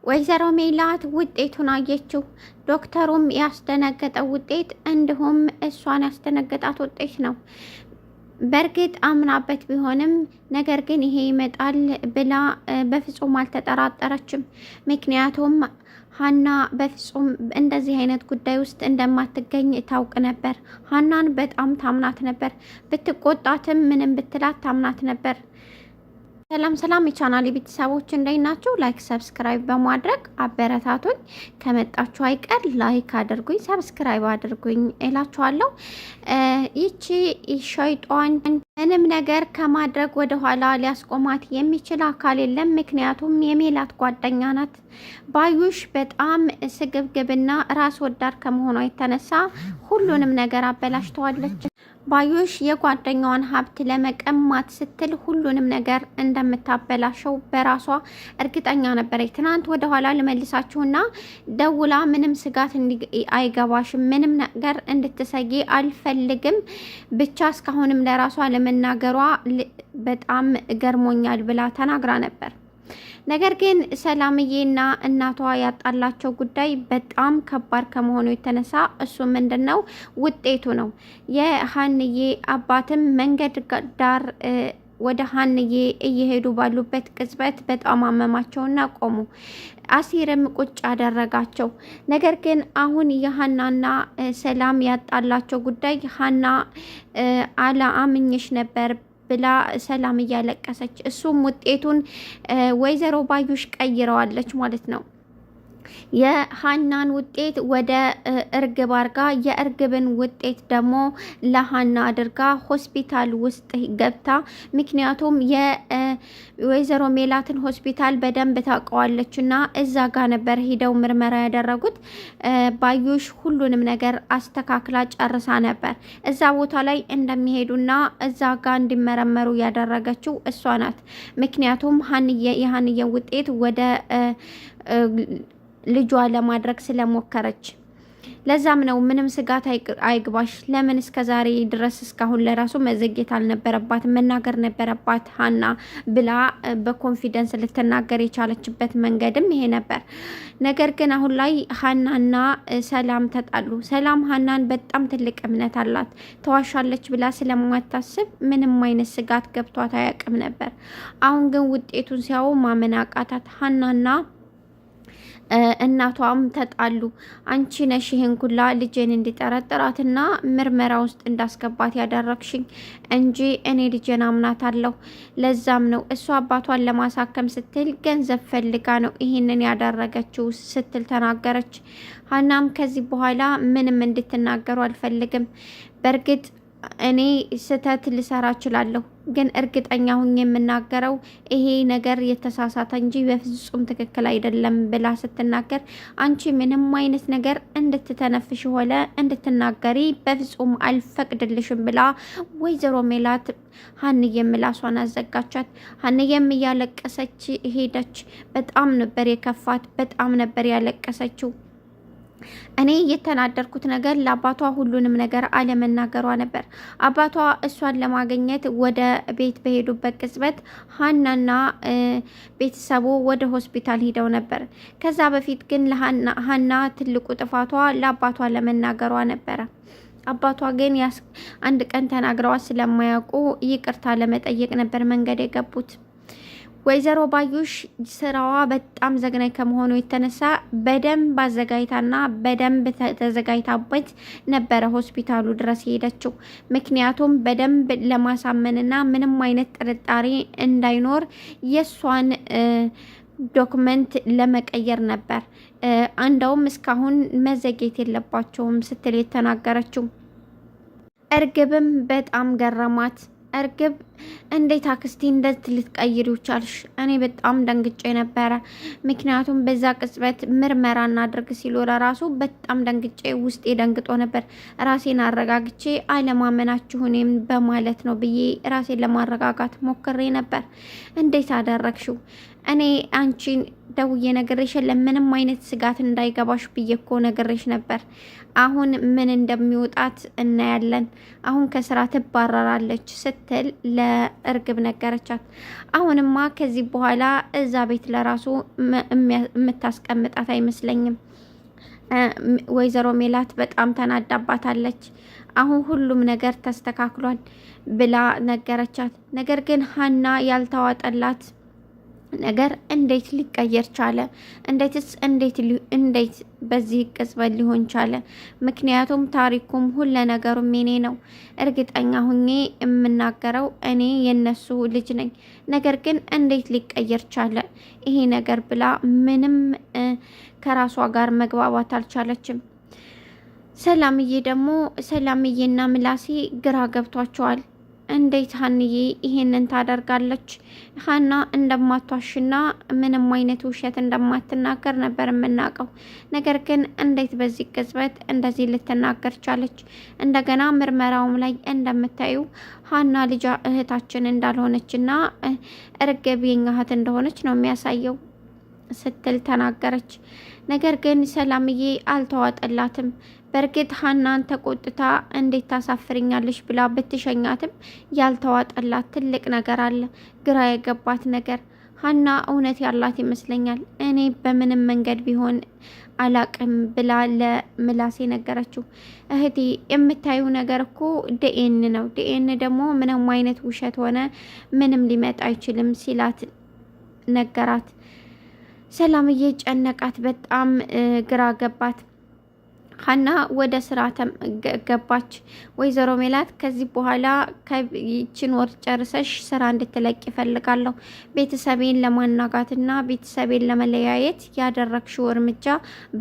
ወይዘሮ ሜላት ውጤቱን አየችው። ዶክተሩም ያስደነገጠው ውጤት እንዲሁም እሷን ያስደነገጣት ውጤት ነው። በእርግጥ አምናበት ቢሆንም ነገር ግን ይሄ ይመጣል ብላ በፍጹም አልተጠራጠረችም። ምክንያቱም ሀና በፍጹም እንደዚህ አይነት ጉዳይ ውስጥ እንደማትገኝ ታውቅ ነበር። ሀናን በጣም ታምናት ነበር። ብትቆጣትም ምንም ብትላት ታምናት ነበር። ሰላም ሰላም የቻናል ቤተሰቦች እንዴት ናችሁ? like subscribe በማድረግ አበረታቱኝ። ከመጣችሁ አይቀር like አድርጉኝ፣ subscribe አድርጉኝ እላችኋለሁ። ይቺ ሸይጧን ምንም ነገር ከማድረግ ወደኋላ ሊያስቆማት የሚችል አካል የለም። ምክንያቱም የሜላት ጓደኛ ናት። ባዩሽ በጣም ስግብግብና ራስ ወዳድ ከመሆኗ የተነሳ ሁሉንም ነገር አበላሽተዋለች። ባዩሽ የጓደኛዋን ሀብት ለመቀማት ስትል ሁሉንም ነገር እንደምታበላሸው በራሷ እርግጠኛ ነበረች። ትናንት ወደኋላ ልመልሳችሁና ደውላ ምንም ስጋት አይገባሽም፣ ምንም ነገር እንድትሰጊ አልፈልግም፣ ብቻ እስካሁንም ለራሷ ለመናገሯ በጣም ገርሞኛል ብላ ተናግራ ነበር። ነገር ግን ሰላምዬና እናቷ ያጣላቸው ጉዳይ በጣም ከባድ ከመሆኑ የተነሳ እሱ ምንድን ነው ውጤቱ ነው። የሀንዬ አባትም መንገድ ዳር ወደ ሀንዬ እየሄዱ ባሉበት ቅጽበት በጣም አመማቸውና ቆሙ። አሲርም ቁጭ አደረጋቸው። ነገር ግን አሁን የሀናና ሰላም ያጣላቸው ጉዳይ ሀና አላአምኝሽ ነበር ብላ ሰላም እያለቀሰች እሱም ውጤቱን ወይዘሮ ባዩሽ ቀይረዋለች ማለት ነው። የሀናን ውጤት ወደ እርግብ አርጋ የእርግብን ውጤት ደግሞ ለሀና አድርጋ ሆስፒታል ውስጥ ገብታ፣ ምክንያቱም የወይዘሮ ሜላትን ሆስፒታል በደንብ ታውቀዋለች እና እዛ ጋ ነበር ሂደው ምርመራ ያደረጉት። ባዩሽ ሁሉንም ነገር አስተካክላ ጨርሳ ነበር። እዛ ቦታ ላይ እንደሚሄዱና እዛ ጋ እንዲመረመሩ ያደረገችው እሷ ናት። ምክንያቱም የሀንዬ ውጤት ወደ ልጇ ለማድረግ ስለሞከረች ለዛም ነው ምንም ስጋት አይግባሽ። ለምን እስከ ዛሬ ድረስ እስካሁን ለራሱ መዘግየት አልነበረባት፣ መናገር ነበረባት ሀና ብላ በ confidence ልትናገር የቻለችበት መንገድም ይሄ ነበር። ነገር ግን አሁን ላይ ሀናና ሰላም ተጣሉ። ሰላም ሀናን በጣም ትልቅ እምነት አላት። ተዋሻለች ብላ ስለማታስብ ምንም አይነት ስጋት ገብቷት አያውቅም ነበር። አሁን ግን ውጤቱን ሲያዩ ማመን አቃታት ሀናና እናቷም ተጣሉ። አንቺ ነሽ ይህን ኩላ ልጄን እንዲጠረጥራትና ምርመራ ውስጥ እንዳስገባት ያደረግሽኝ እንጂ እኔ ልጄን አምናታለሁ። ለዛም ነው እሷ አባቷን ለማሳከም ስትል ገንዘብ ፈልጋ ነው ይህንን ያደረገችው ስትል ተናገረች። ሀናም ከዚህ በኋላ ምንም እንድትናገሩ አልፈልግም። በእርግጥ እኔ ስህተት ልሰራ እችላለሁ፣ ግን እርግጠኛ ሁኝ የምናገረው ይሄ ነገር የተሳሳተ እንጂ በፍጹም ትክክል አይደለም ብላ ስትናገር፣ አንቺ ምንም አይነት ነገር እንድትተነፍሽ ሆነ እንድትናገሪ በፍጹም አልፈቅድልሽም ብላ ወይዘሮ ሜላት ሀንዬም ምላሷን አዘጋቻት። ሀንዬም እያለቀሰች ሄደች። በጣም ነበር የከፋት፣ በጣም ነበር ያለቀሰችው። እኔ የተናደርኩት ነገር ለአባቷ ሁሉንም ነገር አለመናገሯ ነበር። አባቷ እሷን ለማግኘት ወደ ቤት በሄዱበት ቅጽበት ሀናና ቤተሰቡ ወደ ሆስፒታል ሂደው ነበር። ከዛ በፊት ግን ሀና ትልቁ ጥፋቷ ለአባቷ ለመናገሯ ነበረ። አባቷ ግን አንድ ቀን ተናግረዋት ስለማያውቁ ይቅርታ ለመጠየቅ ነበር መንገድ የገቡት። ወይዘሮ ባዩሽ ስራዋ በጣም ዘግናኝ ከመሆኑ የተነሳ በደንብ አዘጋጅታና በደንብ ተዘጋጅታበት ነበረ ሆስፒታሉ ድረስ የሄደችው። ምክንያቱም በደንብ ለማሳመንና ምንም አይነት ጥርጣሬ እንዳይኖር የእሷን document ለመቀየር ነበር። እንደውም እስካሁን መዘግየት የለባቸውም ስትል የተናገረችው እርግብም በጣም ገረማት። እርግብ እንዴት አክስቴ እንደት ልትቀይሪው ቻልሽ? እኔ በጣም ደንግጬ ነበረ። ምክንያቱም በዛ ቅጽበት ምርመራ እናድርግ ሲሉ ለራሱ በጣም ደንግጬ ውስጤ ደንግጦ ነበር። ራሴን አረጋግቼ አለማመናችሁ እኔም በማለት ነው ብዬ ራሴን ለማረጋጋት ሞክሬ ነበር። እንዴት አደረግሽው? እኔ አንቺን ደውዬ ነግሬሽ ለምንም አይነት ስጋት እንዳይገባሽ ብዬ እኮ ነግሬሽ ነበር። አሁን ምን እንደሚወጣት እናያለን። አሁን ከስራ ትባረራለች ስትል ለእርግብ ነገረቻት። አሁንማ ከዚህ በኋላ እዛ ቤት ለራሱ የምታስቀምጣት አይመስለኝም። ወይዘሮ ሜላት በጣም ተናዳባታለች። አሁን ሁሉም ነገር ተስተካክሏል ብላ ነገረቻት። ነገር ግን ሀና ያልተዋጠላት ነገር እንዴት ሊቀየር ቻለ? እንዴትስ እንዴት እንዴት በዚህ ቅጽበት ሊሆን ቻለ? ምክንያቱም ታሪኩም ሁለ ነገሩም የኔ ነው። እርግጠኛ ሁኜ የምናገረው እኔ የነሱ ልጅ ነኝ። ነገር ግን እንዴት ሊቀየር ቻለ ይሄ ነገር ብላ ምንም ከራሷ ጋር መግባባት አልቻለችም። ሰላምዬ ደግሞ ሰላምዬና ምላሴ ግራ ገብቷቸዋል። እንዴት ሀንዬ ይሄንን ታደርጋለች? ሀና እንደማቷሽና ምንም አይነት ውሸት እንደማትናገር ነበር የምናውቀው። ነገር ግን እንዴት በዚህ ቅጽበት እንደዚህ ልትናገር ቻለች? እንደገና ምርመራውም ላይ እንደምታዩ ሀና ልጃ እህታችን እንዳልሆነችና እርግብ የኛ እህት እንደሆነች ነው የሚያሳየው ስትል ተናገረች። ነገር ግን ሰላምዬ አልተዋጠላትም። በእርግጥ ሀናን ተቆጥታ እንዴት ታሳፍርኛለሽ ብላ ብትሸኛትም ያልተዋጠላት ትልቅ ነገር አለ፣ ግራ የገባት ነገር። ሀና እውነት ያላት ይመስለኛል። እኔ በምንም መንገድ ቢሆን አላቅም ብላ ለምላሴ ነገረችው። እህቴ የምታዩ ነገር እኮ ዲኤን ነው። ዲኤን ደግሞ ምንም አይነት ውሸት ሆነ ምንም ሊመጣ አይችልም ሲላት ነገራት። ሰላምዬ ጨነቃት፣ በጣም ግራ ገባት። ሀና ወደ ስራ ገባች። ወይዘሮ ሜላት ከዚህ በኋላ ይችን ወር ጨርሰሽ ስራ እንድትለቅ ይፈልጋለሁ። ቤተሰቤን ለማናጋትና ቤተሰቤን ለመለያየት ያደረግሽው እርምጃ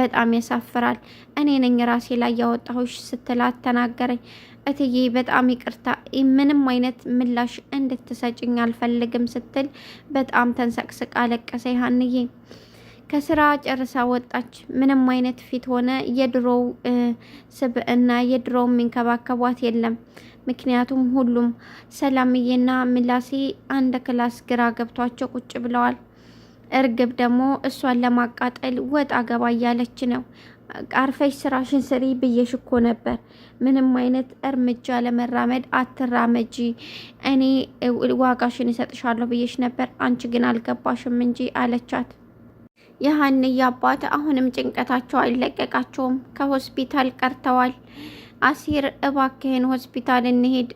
በጣም ያሳፍራል። እኔ ነኝ ራሴ ላይ ያወጣሁሽ ስትላት ተናገረኝ። እትዬ በጣም ይቅርታ፣ ምንም አይነት ምላሽ እንድትሰጭኝ አልፈልግም ስትል በጣም ተንሰቅስቃ ለቀሰ ሀንዬ ከስራ ጨርሳ ወጣች። ምንም አይነት ፊት ሆነ የድሮው ስብዕና የድሮው የሚንከባከቧት የለም። ምክንያቱም ሁሉም ሰላምዬና ምላሴ አንድ class ግራ ገብቷቸው ቁጭ ብለዋል። እርግብ ደግሞ እሷን ለማቃጠል ወጣ ገባ እያለች ነው። አርፈሽ ስራሽን ስሪ ብዬሽ እኮ ነበር። ምንም አይነት እርምጃ ለመራመድ አትራመጂ፣ እኔ ዋጋሽን እሰጥሻለሁ ብዬሽ ነበር፣ አንቺ ግን አልገባሽም እንጂ አለቻት። የሀንዬ አባት አሁንም ጭንቀታቸው አይለቀቃቸውም። ከሆስፒታል ቀርተዋል። አሲር እባክህን ሆስፒታል እንሄድ።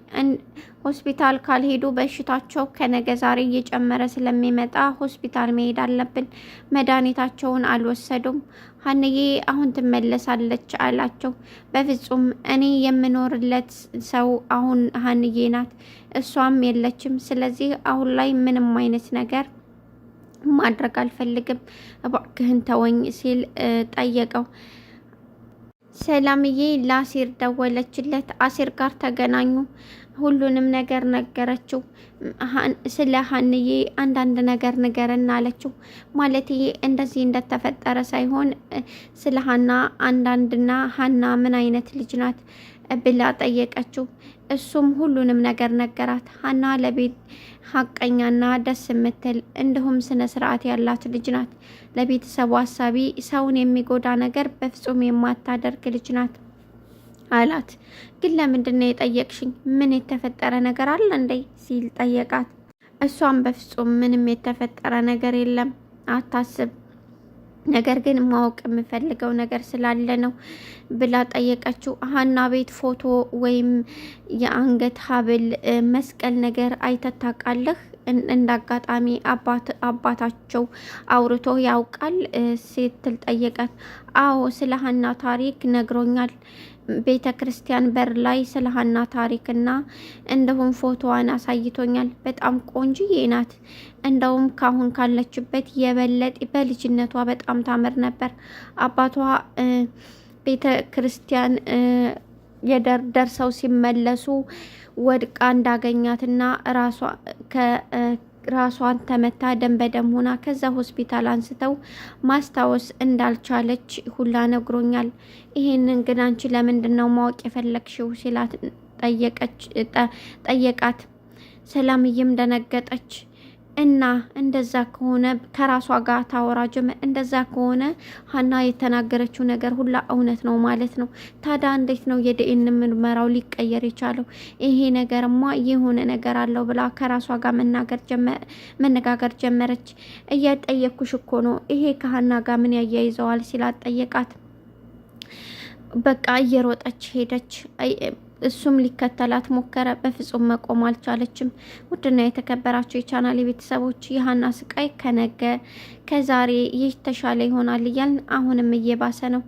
ሆስፒታል ካልሄዱ በሽታቸው ከነገ ዛሬ እየጨመረ ስለሚመጣ ሆስፒታል መሄድ አለብን። መድኃኒታቸውን አልወሰዱም። ሀንዬ አሁን ትመለሳለች አላቸው። በፍጹም እኔ የምኖርለት ሰው አሁን ሀንዬ ናት፣ እሷም የለችም። ስለዚህ አሁን ላይ ምንም አይነት ነገር ማድረግ አልፈልግም፣ እባክህን ተወኝ ሲል ጠየቀው። ሰላምዬ ለአሲር ደወለችለት። አሲር ጋር ተገናኙ። ሁሉንም ነገር ነገረችው። ስለ ሀንዬ አንዳንድ ነገር ንገረን አለችው። ማለት እንደዚህ እንደተፈጠረ ሳይሆን ስለ ሀና አንዳንድና ሀና ምን አይነት ልጅ ናት ብላ ጠየቀችው። እሱም ሁሉንም ነገር ነገራት። ሀና ለቤት ሀቀኛና ደስ የምትል እንዲሁም ስነ ስርዓት ያላት ልጅ ናት። ለቤተሰቡ አሳቢ፣ ሰውን የሚጎዳ ነገር በፍጹም የማታደርግ ልጅ ናት አላት። ግን ለምንድን ነው የጠየቅሽኝ? ምን የተፈጠረ ነገር አለ እንዴ? ሲል ጠየቃት። እሷም በፍጹም ምንም የተፈጠረ ነገር የለም አታስብ ነገር ግን ማወቅ የምፈልገው ነገር ስላለ ነው ብላ ጠየቀችው። ሀና ቤት ፎቶ ወይም የአንገት ሀብል መስቀል ነገር አይተህ ታውቃለህ? እንደ አጋጣሚ አባታቸው አውርቶ ያውቃል ስትል ጠየቀት። አዎ ስለ ሀና ታሪክ ነግሮኛል። ቤተ ክርስቲያን በር ላይ ስለ ሀና ታሪክና እንደሁም ፎቶዋን አሳይቶኛል። በጣም ቆንጅዬ ናት። እንደውም ካሁን ካለችበት የበለጠ በልጅነቷ በጣም ታምር ነበር። አባቷ ቤተ ክርስቲያን የደርሰው ሲመለሱ ወድቃ እንዳገኛትና ራሷ ራሷን ተመታ ደም በደም ሆና ከዛ ሆስፒታል አንስተው ማስታወስ እንዳልቻለች ሁላ ነግሮኛል። ይሄንን ግን አንቺ ለምንድን ነው ማወቅ የፈለግሽው ሲላት ጠየቃት። ሰላምዬም ደነገጠች። እና እንደዛ ከሆነ ከራሷ ጋር ታወራ ጀመር። እንደዛ ከሆነ ሀና የተናገረችው ነገር ሁላ እውነት ነው ማለት ነው። ታዲያ እንዴት ነው የዲኤን ምርመራው ሊቀየር የቻለው? ይሄ ነገርማ የሆነ ነገር አለው ብላ ከራሷ ጋር መነጋገር ጀመረች። እያጠየኩሽ እኮ ነው፣ ይሄ ከሀና ጋር ምን ያያይዘዋል ሲላት ጠየቃት። በቃ እየሮጠች ሄደች። እሱም ሊከተላት ሞከረ። በፍጹም መቆም አልቻለችም። ውድና የተከበራቸው የቻናል ቤተሰቦች የሀና ስቃይ ከነገ ከዛሬ ይህ ተሻለ ይሆናል እያልን አሁንም እየባሰ ነው።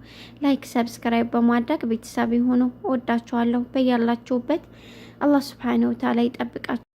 like፣ subscribe በማድረግ ቤተሰብ ይሁኑ። ወዳችኋለሁ። በያላችሁበት አላህ سبحانه وتعالى ይጠብቃችሁ።